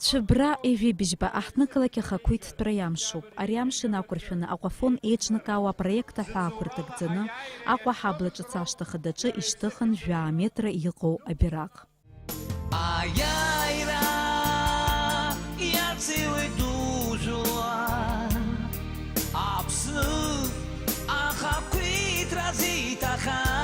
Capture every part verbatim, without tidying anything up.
Цәыббра ҩажәи быжьба аҳҭнықалақь ахақәиҭтәра иамшуп. Ари амш инақәыршәаны Аҟәафон еиҿнакаауа апроект аҳәаақәа рҭагӡаны Аҟәа аҳабла ҿыц ашҭа хадаҿы ишьҭыхын жәаа метра иҟоу абираҟ. Аиааира иациуеит дужәуа, Аԥсны ахақәиҭра зиҭахаз.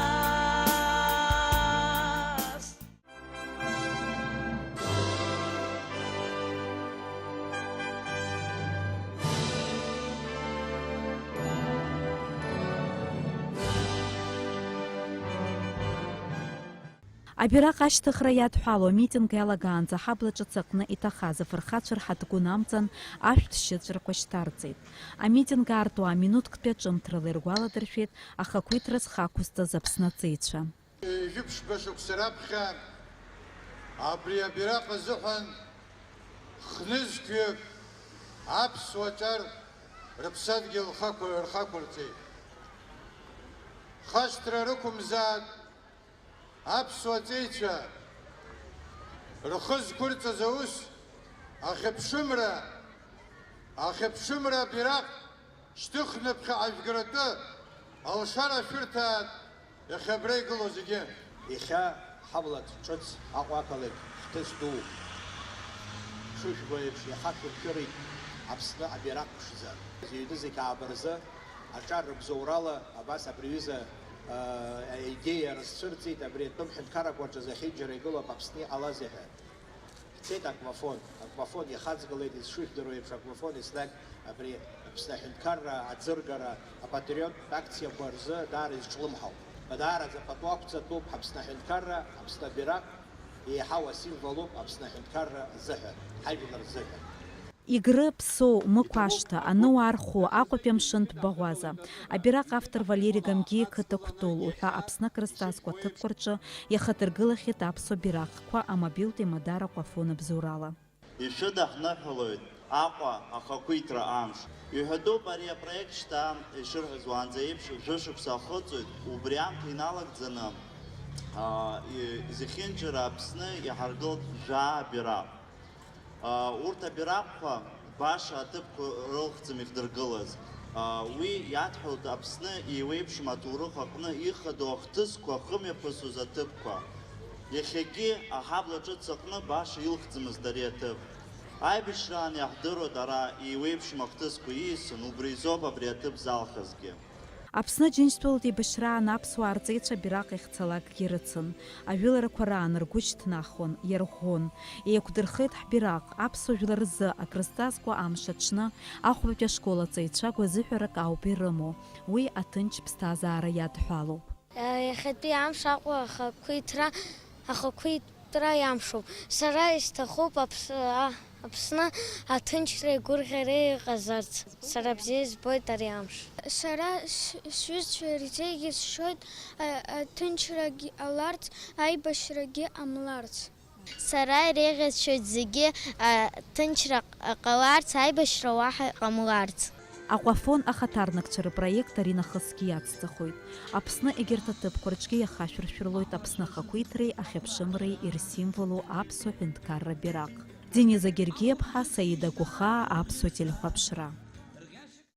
Абираҟ ашьҭыхра иадҳәалоу амитинг иалагаанӡа аҳабла ҿыц аҟны иҭахаз афырхацәа рҳаҭгәын амҵан ашәҭ шьыҵәрақәа шьҭарҵеит. Амитинг аартуа аминуҭктәи аҿымҭрала иргәаладыршәеит ахақәиҭра зхы ақәызҵаз Аԥсны аҵеицәа. Ҩажәи ԥшьба шықәса раԥхьа абри абираҟ азыҳәан хнызқьҩык аԥсуа ҿар рыԥсадгьыл рхақәырҵеит. Хашҭра рықәымзаат, аԥсуа ҵеицәа рхы зқәырҵаз аус ахьыԥшымра, ахьыԥшымра абираҟ шьҭыхны ԥхьаҟа жәгаратәы алшара шәырҭааит иахьа абра игылоу зегьы. Иахьа ҳаблаҿ ҿыц Аҟәа ақалақь хҭыс ду шышәбо еиԥш иахашәыршәырит Аԥсны абираҟ ԥшӡа. Зыҩны зегь ааба рзы аҿар рыбзоурала абас абри аҩыза, а, аидеиа рызцәырҵит, абри атәым ҳәынҭқаррақәа рҿы зехьынџьара игылоуп Аԥсны иҟалазеи ҳәа. Ҳцеит Аҟәафон. Аҟәафон иахаҵгылеит, ишышәдыруа еиԥш, Аҟәафон еснагь абри Аԥсны аҳәынҭқарра аӡыргара апатриоттә акциақәа рзы даара изҿлымҳауп. Даараӡа пату ақәҵатәуп Аԥсны аҳәынҭқарра, Аԥсны абираҟ, еиҳау асимволуп Аԥсны аҳәынҭқарра азыҳәан, ҳажәлар рзыҳәан. Егры, Ԥсоу, Мықә ашҭа, Аныуаа рхәы, Аҟәатәи амшынтә баӷәаза. Абираҟ автор Валери Гамгиа иқыҭа Кәтол уҳәа Аԥсны акрызҵазкуа аҭыԥқәа рҿы иахадыргылахьеит аԥсуа бираҟқәа амобилтә еимадара Аҟәафон абзоурала. Ишәыдаҳныҳәалоит Аҟәа ахақәиҭра амш. Иҳәатәуп ари апроект шьҭа ишырҳәаз уаанӡа еиԥш, жәышықәса ахыҵуеит, убри аамҭа иналагӡаны, аа, и-, зехьынџьара Аԥсны иҳаргылт жәаа бираҟ. Аа, урҭ абираҟқәа баша аҭыԥқәа рылхӡам ихдыргылаз. Аа, уи иадҳәалт Аԥсны еиуеиԥшым аҭоурых аҟны ихадоу ахҭысқәа ахымҩаԥысуаз аҭыԥқәа. Иахьагьы аҳабла ҿыц аҟны баша илхӡамызт ари аҭыԥ. Аибашьраан иаҳдыруеит ара еиуеиԥшым ахҭысқәа ииасын, убри изоуп абри аҭыԥ залхызгьы. Аԥсны Аџьынџьтәылатә еибашьраан аԥсуаа рҵеицәа абираҟ иахьцалакгьы рыцын. Ажәыларақәа раан ргәы шьҭнахуан, иарӷәӷәон. Еиқәдырхеит ҳбираҟ, аԥсуа жәлар рзы акрызҵазкуа амш аҽны, ахәбатәи ашкол аҵаҩцәа гәазыҳәарак ауп ирымоу. Уи аҭынч ԥсҭазаара иадҳәалоуп. Иахьатәи амш Аҟәа ахақәиҭра, ахақәиҭра иамшуп. Сара исҭахуп Аԥс-, а, Аԥсны аҭынчреи агәырӷьареи иҟазарц. Сара бзиа избоит ари амш. Сара с-, сҩызцәа рзегьы сшьоит, а, аҭынчрагьы ҟаларц, аибашьрагьы ҟамларц. Сара иреиӷьасшьоит зегьы, а, ҭынчра ҟ-, ҟаларц, аибашьра уаҳа иҟамларц. Аҟәафон ахаҭарнакцәа рпроект аринахысгьы иацҵахоит. Аԥсны егьырҭ аҭыԥқәа рҿгьы иахашәыршәырлоит Аԥсны ахақәиҭреи ахьыԥшымреи ирсимволу аԥсуа ҳәынҭқарра бираҟ. Дениза Гергиаԥҳа, Саида Гәахаа, Аԥсуа телехәаԥшра.